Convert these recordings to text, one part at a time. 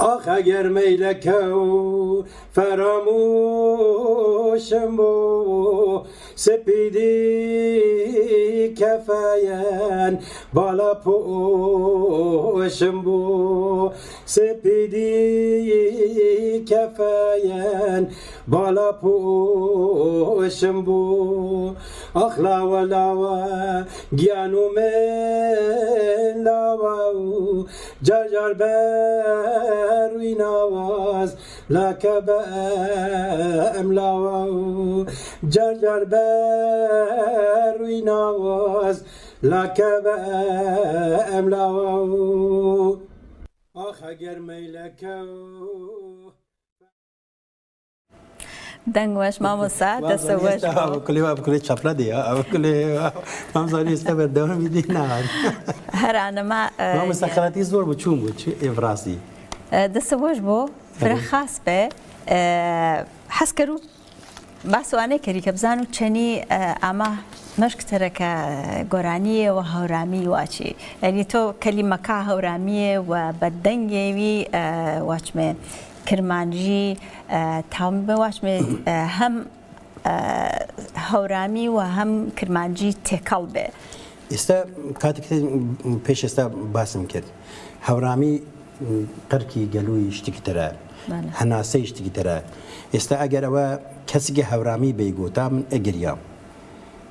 ئاخ ئەگەر مەیلەکەو فەرامۆشم بۆ سپیدی کەفەیەن بالا پۆشم بۆ سپیدی کەفەیەن بالا پۆشم بۆ ئاخ لاوە لاوە گیان و من لاوە و جار جار بەروی ناواز لاکە بە ئەم لاوە و جار جار بەروی ناواز لاکە بە ئەم لاوە و ئاخ ئەگەر مەیلەکە و. دەنگ وەش مامۆستا دەسە وەش کلی وا بکلی چەپلە دی ئەوە کلی مامزانی ئێستا بەردەوامی دی ناوان هەرانەما مامۆستا خەڵاتی زۆر بوو چوون بوو چ ئێڤڕاستی دەسە وەش بۆ فرە خاس بێ حەزکەر و باسوانەی کەری کە بزان و چەنی ئاما مەشکتەرەکە گۆرانیە و هەورامی واچی ئەنی تۆ کەلیمەکە هەورامیە و بە دەنگێوی واچمێ کرمانجی تاوم بواچمێ هەم هەورامی و هەم کرمانجی تێکەڵ بێ. ئێستا کاتێک پێش ئێستا باسم کرد هەورامی قەرکی گەلووی شتێکی ترە هەناسەی شتێکی ترە ئێستا ئەگەر ئەوە کەسێکی هەورامی بەیگۆتا من ئەگریام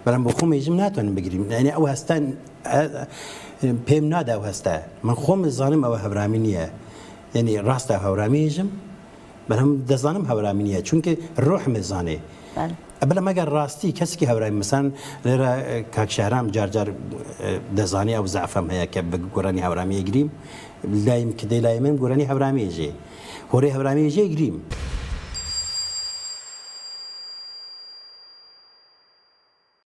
بەڵام بۆ خۆم ێژم ناتوانم بگریم یعنی ئەو هەستان پێم نادا ئەو هەستە من خۆم زانم ئەوە هەورامی نییە یعنی ڕاستە هەورامی ێژم بەڵام دەزانم هەورامی نییە چونکە ڕۆحم زانێ بەڵام ئەگەر ڕاستی کەسێکی هەورامی مەسان لێرە کاک شەهرام جار جار دەزانێ ئەو زەعفەم هەیە کە بە گۆرانی هەورامی گریم لایم کە دەی لای من گۆرانی هەورامی ێژێ هۆرەی هەورامی ێژێ گریم.